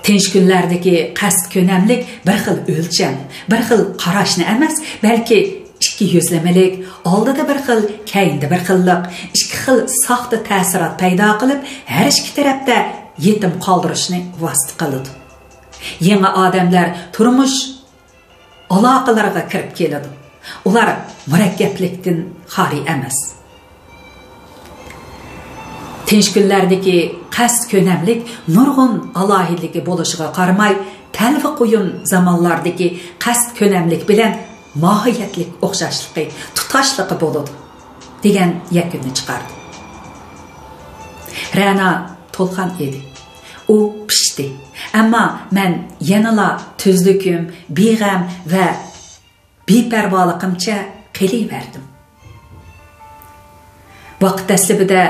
تىنچ كۈنلەردىكى قەست كۆنەملىك بىر خىل ئۆلچەم، بىر خىل قاراشنى ئەمەس، بەلكى ئىككى يۈزلىمىلىك، ئالدىدا بىر خىل، كەينىدە بىر خىللىق، ئىككى خىل ساختا تەسىرات پەيدا قىلىپ، ھەر ئىككى تەرەپتە يېتىم قالدۇرۇشنى ۋاسىتە قىلىدۇ. يېڭى ئادەملەر تۇرمۇش ئالاقىلىرىغا كىرىپ كېلىدۇ. ئۇلار مۇرەككەپلىكتىن خالىي ئەمەس. تىنچ كۈنلەردىكى قەست كۆنەملىك نۇرغۇن ئالاھىدىلىكى بولۇشىغا قارىماي، تەلۋە قۇيۇن زامانلاردىكى قەست كۆنەملىك بىلەن ماھىيەتلىك ئوخشاشلىقى، تۇتاشلىقى بولىدۇ، دېگەن يەكۈننى چىقاردى. رەنا تولغان ئىدى. ئۇ پىشتى. ئەمما مەن يەنىلا تۈزلۈكۈم، بىغەم ۋە بىپەرۋالىقىمچە قېلىۋەردىم. ۋاقىت دەسلىپىدە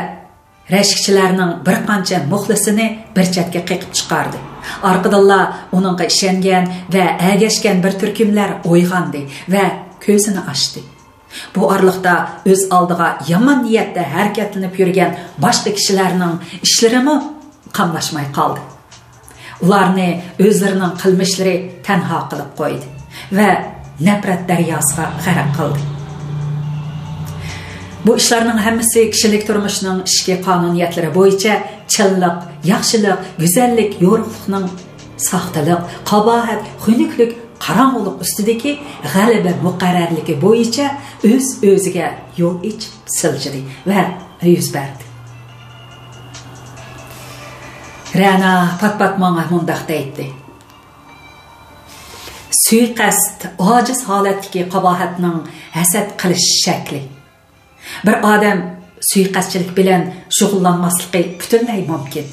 رەشكىچىلەرنىڭ بىر قانچە مۇخلىسىنى بىر چەتكە قېقىپ چىقاردى. ئارقىدىنلا ئۇنىڭغا ئىشەنگەن ۋە ئەگەشكەن بىر تۈركۈملەر ئويغاندى ۋە كۆزىنى ئاچتى. بۇ ئارىلىقتا ئۆز ئالدىغا يامان نىيەتتە ھەرىكەتلىنىپ يۈرگەن باشقا كىشىلەرنىڭ ئىشلىرىمۇ قاملاشماي قالدى. ئۇلارنى ئۆزلىرىنىڭ قىلمىشلىرى تەنھا قىلىپ قويدى ۋە نەپرەت دەرياسىغا غەرق قىلدى. بۇ ئىشلارنىڭ ھەممىسى كىشىلىك تۇرمۇشنىڭ ئىچكى قانۇنىيەتلىرى بويىچە چىنلىق، ياخشىلىق، گۈزەللىك، يورۇقلۇقنىڭ ساختىلىق، قاباھەت، خۇنۈكلۈك، قاراڭغۇلۇق ئۈستىدىكى غەلىبە مۇقەررەرلىكى بويىچە ئۆز-ئۆزىگە يول ئېچىپ سىلجىدى ۋە يۈز بەردى. رەنا پات-پات ماڭا مۇنداق دەيتتى: «سۇيىقەست ئاجىز ھالەتتىكى قاباھەتنىڭ ھەسەت قىلىش شەكلى. بىر ئادەم سۇيىقەستچىلىك بىلەن شۇغۇللانماسلىقى پۈتۈنلەي مۇمكىن.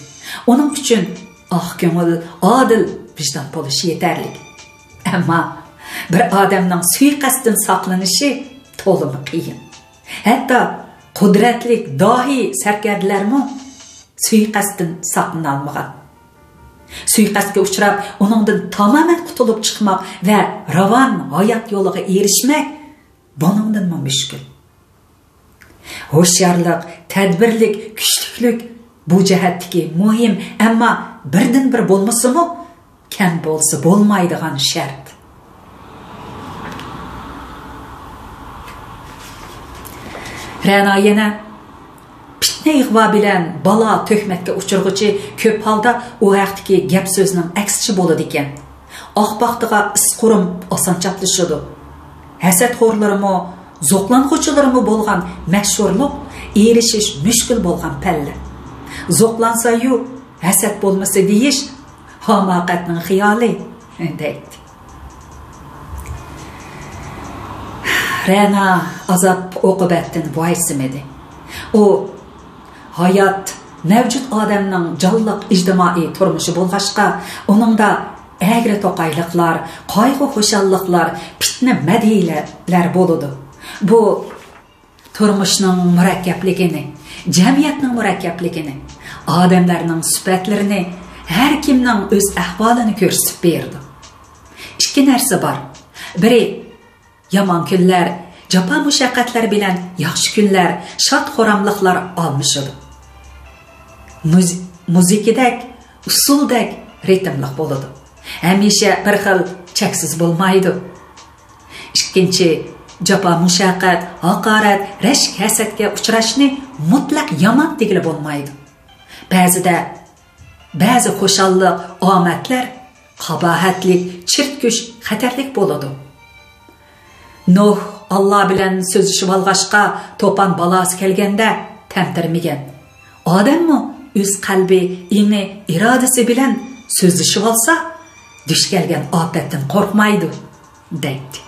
ئۇنىڭ ئۈچۈن ئاق كۆڭۈل، ئادىل ۋىجدان بولۇشى يېتەرلىك. ئەمما بىر ئادەمنىڭ سۇيىقەستتىن ساقلىنىشى تولىمۇ قىيىن. ھەتتا قۇدرەتلىك داھىي سەركەردىلەرمۇ سۇيىقەستتىن ساقلىنالمىغان. سۇيىقەستكە ئۇچراپ، ئۇنىڭدىن تامامەن قۇتۇلۇپ چىقماق ۋە راۋان ھايات يولىغا ئېرىشمەك بۇنىڭدىنمۇ مۈشكۈل. ھوشيارلىق، تەدبىرلىك، كۈچلۈكلۈك بۇ جەھەتتىكى مۇھىم، ئەمما بىردىنبىر بولمىسىمۇ، كەم بولسا بولمايدىغان شەرت. رەنا يەنە پىتنە-ئىغۋا بىلەن بالا-تۆھمەتكە ئۇچرىغۇچى كۆپ ھالدا ئۇ ھەقتىكى گەپ-سۆزنىڭ ئەكسىچە بولىدىكەن. ئاق پاختىغا ئىسقۇرۇم ئاسان چاپلىشىدۇ. ھەسەتخورلىرىمۇ، زوقلانغۇچىلىرىمۇ بولغان مەشھۇرلۇق ئېرىشىش مۈشكۈل بولغان پەللە. زوقلانسايۇ، ھەسەت بولمىسا دېيىش ھاماقەتنىڭ خىيالى، دەيتتى. رەنا ئازاب-ئوقۇبەتتىن ۋايسىمىدى. ئۇ ھايات مەۋجۇت ئادەمنىڭ جانلىق ئىجتىمائىي تۇرمۇشى بولغاچقا، ئۇنىڭدا ئەگرى-توقايلىقلار، قايغۇ-خۇشاللىقلار، پىتنە-مەدھىيەلەر بولىدۇ. بۇ تۇرمۇشنىڭ مۇرەككەپلىكىنى، جەمئىيەتنىڭ مۇرەككەپلىكىنى، ئادەملەرنىڭ سۈپەتلىرىنى، ھەر كىمنىڭ ئۆز ئەھۋالىنى كۆرسىتىپ بېرىدۇ. ئىككى نەرسە بار. بىرى، يامان كۈنلەر، جاپا-مۇشەققەتلەر بىلەن ياخشى كۈنلەر، شاد-خۇراملىقلار ئالمىشىدۇ. مۇز-، مۇزىكىدەك، ئۇسسۇلدەك رىتىملىق بولىدۇ. ھەمىشە بىر خىل چەكسىز بولمايدۇ. ئىككىنچى، جاپا-مۇشەققەت، ھاقارەت، رەشك-ھەسەتكە ئۇچراشنى مۇتلەق يامان دېگىلى بولمايدۇ. بەزىدە، بەزى خۇشاللىق، ئامەتلەر قاباھەتلىك، چىرتكۈچ، خەتەرلىك بولىدۇ. نۇھ ئاللا بىلەن سۆزلىشىۋالغاچقا، توپان بالاسى كەلگەندە تەمتىرىمىگەن. ئادەممۇ ئۆز قەلبى، ئېڭى، ئىرادىسى بىلەن سۆزلىشىۋالسا، دۇچ كەلگەن ئاپەتتىن قورقمايدۇ، دەيتتى.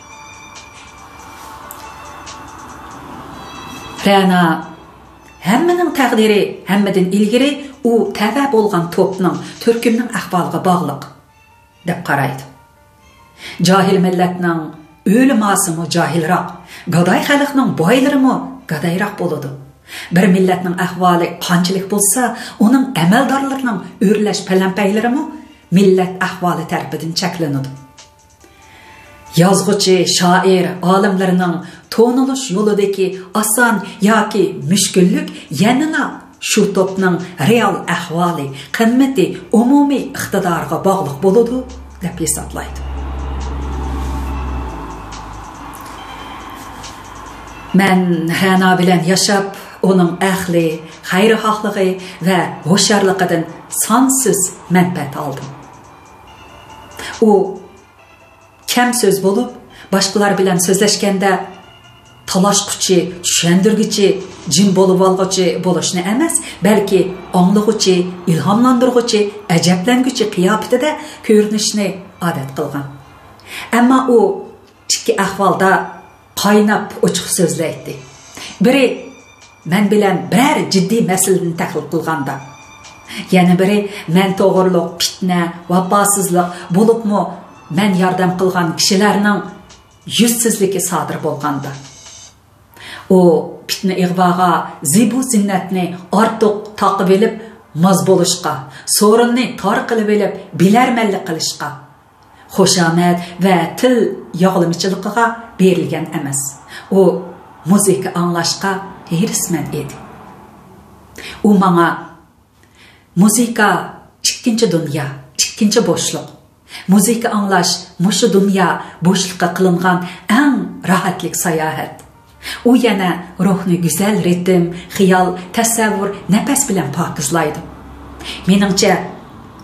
رەنا، ھەممىنىڭ تەقدىرى ھەممىدىن ئىلگىرى ئۇ تەۋە بولغان توپنىڭ، تۈركۈمنىڭ ئەھۋالىغا باغلىق، دەپ قارايدۇ. جاھىل مىللەتنىڭ ئۆلىماسىمۇ جاھىلراق، گاداي خەلقنىڭ بايلىرىمۇ گادايراق بولىدۇ. بىر مىللەتنىڭ ئەھۋالى قانچىلىك بولسا، ئۇنىڭ ئەمەلدارلىرىنىڭ ئۆرلەش پەلەمپەيلىرىمۇ مىللەت ئەھۋالى تەرىپىدىن چەكلىنىدۇ. يازغۇچى، شائىر، ئالىملىرىنىڭ تونۇلۇش يولىدىكى ئاسان ياكى مۈشكۈللۈك يەنىلا شۇ توپنىڭ رېئال ئەھۋالى، قىممىتى، ئومۇمىي ئىقتىدارىغا باغلىق بولىدۇ، دەپ ھېسابلايدۇ. مەن رەنا بىلەن ياشاپ، ئۇنىڭ ئەقلى، خەيرخاھلىقى ۋە ھوشيارلىقىدىن سانسىز مەنپەئەت ئالدىم. ئۇ كەم سۆز بولۇپ، باشقىلار بىلەن سۆزلەشكەندە تالاشقۇچى، چۈشەندۈرگۈچى، جىم بولۇۋالغۇچى بولۇشنى ئەمەس، بەلكى ئاڭلىغۇچى، ئىلھاملاندۇرغۇچى، ئەجەبلەنگۈچى قىياپىتىدە كۆرۈنۈشنى ئادەت قىلغان. ئەمما ئۇ ئىككى ئەھۋالدا قايناپ ئوچۇق سۆزلەيتتى. بىرى مەن بىلەن بىرەر جىددىي مەسىلىنى تەھلىل قىلغاندا، يەنە بىرى مەن توغرۇلۇق پىتنە، ۋاپاسىزلىق، بولۇپمۇ مەن ياردەم قىلغان كىشىلەرنىڭ يۈزسىزلىكى سادىر بولغاندا. ئۇ پىتنە-ئىغۋاغا، زىبۇ-زىننەتنى ئارتۇق تاقىۋېلىپ ماز بولۇشقا، سورۇننى تار قىلىۋېلىپ بىلەرمەنلىك قىلىشقا، خۇشامەت ۋە تىل ياغلىمىچىلىقىغا بېرىلگەن ئەمەس. ئۇ مۇزىكا ئاڭلاشقا ھېرىسمەن ئىدى. ئۇ ماڭا، مۇزىكا ئىككىنچى دۇنيا، ئىككىنچى بوشلۇق. مۇزىكا ئاڭلاش مۇشۇ دۇنيا بوشلۇققا قىلىنغان ئەڭ راھەتلىك ساياھەت. ئۇ يەنە روھنى گۈزەل رىتىم، خىيال، تەسەۋۋۇر، نەپەس بىلەن پاكىزلايدۇ. مېنىڭچە،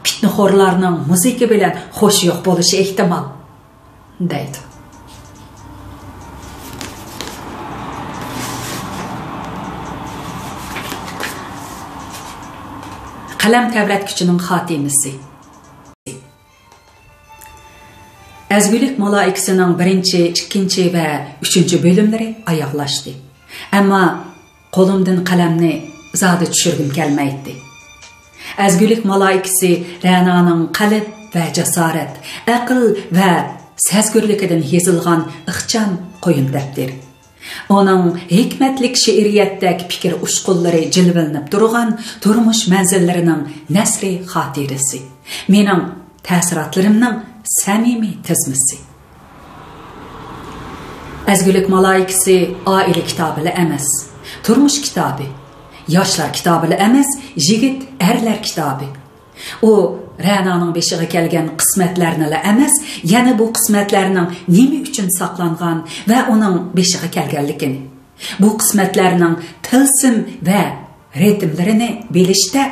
پىتنىخورلارنىڭ مۇزىكا بىلەن خۇشى يوق بولۇشى ئېھتىمال، دەيدۇ. قەلەم تەۋرەتكۈچىنىڭ خاتىمىسى. ئەزگۈلۈك مالائىكىسىنىڭ بىرىنچى، ئىككىنچى ۋە ئۈچىنچى بۆلۈملىرى ئاياغلاشتى. ئەمما قولۇمدىن قەلەمنى زادى چۈشۈرگۈم كەلمەيتتى. ئەزگۈلۈك مالائىكىسى رەنانىڭ قەلب ۋە جاسارەت، ئەقىل ۋە سەزگۈرلۈكىدىن يېزىلغان ئىخچام قۇيۇن دەپتىرى. ئۇنىڭ ھېكمەتلىك شېئىرىيەتتەك پىكىر ئۇچقۇنلىرى جىلۋىلىنىپ تۇرغان تۇرمۇش مەنزىللىرىنىڭ نەسرى خاتىرىسى. مېنىڭ تەسىراتلىرىمنىڭ سەمىمىي تىزمىسى. ئەزگۈلۈك مالايىكىسى ئائىلە كىتابىلا ئەمەس، تۇرمۇش كىتابى. ياشلار كىتابىلا ئەمەس، يىگىت ئەرلەر كىتابى. ئۇ رەنانىڭ بېشىغا كەلگەن قىسمەتلەرنىلا ئەمەس، يەنە بۇ قىسمەتلەرنىڭ نېمە ئۈچۈن ساقلانغان ۋە ئۇنىڭ بېشىغا كەلگەنلىكىنى، بۇ قىسمەتلەرنىڭ تىلسىم ۋە رىتىملىرىنى بىلىشتە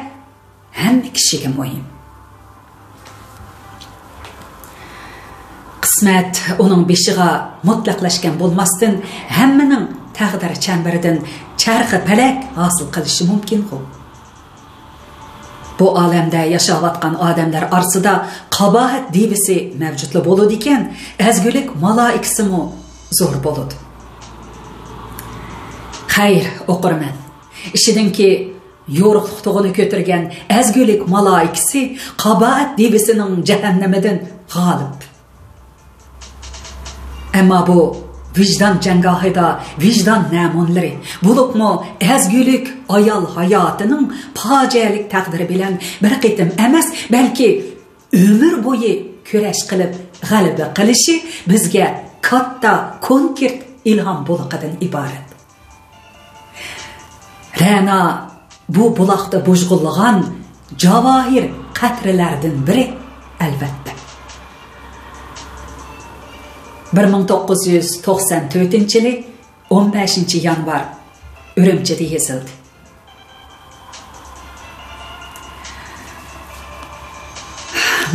ھەممە كىشىگە مۇھىم. قىسمەت ئۇنىڭ بېشىغا مۇتلەقلەشكەن بولماستىن، ھەممىنىڭ تەقدىر چەمبىرىدىن چەرخى پەلەك ھاسىل قىلىشى مۇمكىنغۇ؟ بۇ ئالەمدە ياشاۋاتقان ئادەملەر ئارىسىدا قاباھەت دىۋىسى مەۋجۇتلا بولىدىكەن، ئەزگۈلۈك مالايىكىسىمۇ زور بولىدۇ. خەير، ئوقۇرمەن، ئىچىدىنكى يورۇقلۇق تۇغىنى كۆتۈرگەن ئەزگۈلۈك مالايىكىسى قاباھەت دىۋىسىنىڭ جەھەننىمىدىن غالىب. ئەمما بۇ ۋىجدان جەڭگاھىدا ۋىجدان نەمۇنىلىرى، بولۇپمۇ ئەزگۈلۈك ئايال ھاياتىنىڭ پاجىئەلىك تەقدىرى بىلەن بىر قېتىم ئەمەس، بەلكى ئۆمۈر بويى كۈرەش قىلىپ غەلىبە قىلىشى بىزگە كاتتا كونكرېت ئىلھام بۇلىقىدىن ئىبارەت. رەنا بۇ بۇلاقتا بۇژغۇنلىغان جاۋاھىر قەترىلەردىن بىرى، ئەلۋەتتە. بىر مىڭ توققۇز يۈز توقسان تۆتىنچى يىلى ئون بەشىنچى يانۋار ئۈرۈمچىدە يېزىلدى.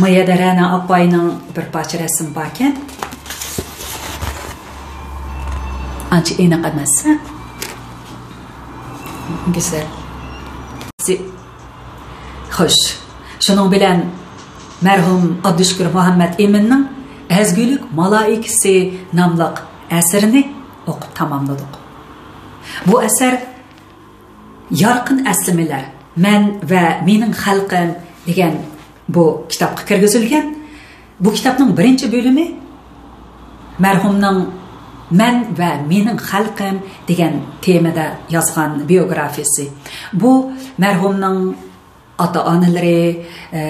ما يەردە رەنا ئاپاينىڭ بىر پارچە رەسىمى باركەن. ئانچە ئېنىق ئەمەس، ھە؟ گۈزەل. خوش. شۇنىڭ بىلەن مەرھۇم ئابدۇشۈكۈر مۇھەممەت ئىمىننىڭ ئەزگۈلۈك مالايىكىسى ناملىق ئەسىرىنى ئوقۇپ تاماملىدۇق. بۇ ئەسەر يارقىن ئەسلىمىلەر، مەن ۋە مېنىڭ خەلقىم دېگەن بۇ كىتابقا كىرگۈزۈلگەن. بۇ كىتابنىڭ بىرىنچى بۆلۈمى مەرھۇمنىڭ مەن ۋە مېنىڭ خەلقىم دېگەن تېمىدا يازغان بىيوگرافىيىسى. بۇ مەرھۇمنىڭ ئاتا-ئانىلىرى، ئە،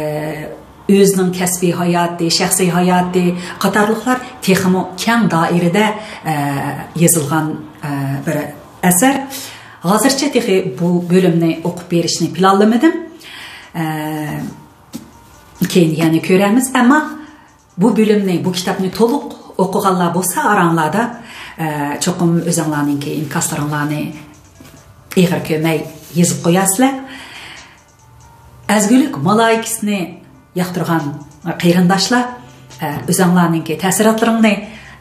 ئۆزىنىڭ كەسپىي ھاياتى، شەخسىي ھاياتى قاتارلىقلار تېخىمۇ كەڭ دائىرىدە، ئە، يېزىلغان، ئە، بىر ئەسەر. ھازىرچە تېخى بۇ بۆلۈمنى ئوقۇپ بېرىشنى پىلانلىمىدىم. ئە، كېيىن يەنە كۆرەرمىز، ئەمما بۇ بۆلۈمنى، بۇ كىتابنى تولۇق ئوقۇغانلار بولسا ئاراڭلاردا، ئە، چوقۇم ئۆزۈڭلارنىڭكى ئىنكاسلىرىڭلارنى ئېغىر كۆرمەي يېزىپ قويارسىلەر. ئەزگۈلۈك مالايىكىسىنى ياقتۇرغان قېرىنداشلار، ئە، ئۆزۈڭلارنىڭكى تەسىراتلىرىڭنى،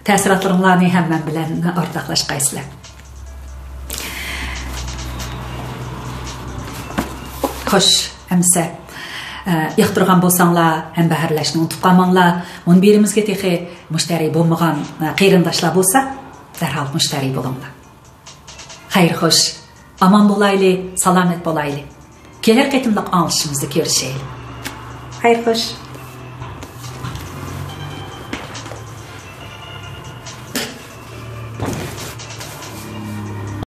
تەسىراتلىرىڭلارنى ھەممەم بىلەن ئورتاقلاشقايسىلەر. خوش، ئەمىسە، ئە، ياقتۇرغان بولساڭلار، ھەمبەھىرلەشنى ئۇنتۇپ قالماڭلار. مۇنبىرىمىزگە تېخى مۇشتەرى بولمىغان، ئە، قېرىنداشلار بولسا، دەرھال مۇشتەرى بولۇڭلار. خەير خوش. ئامان بولايلى، سالامەت بولايلى. كېلەر قېتىملىق ئاڭلىشىمىزدا كۆرۈشەيلى. خەير خوش.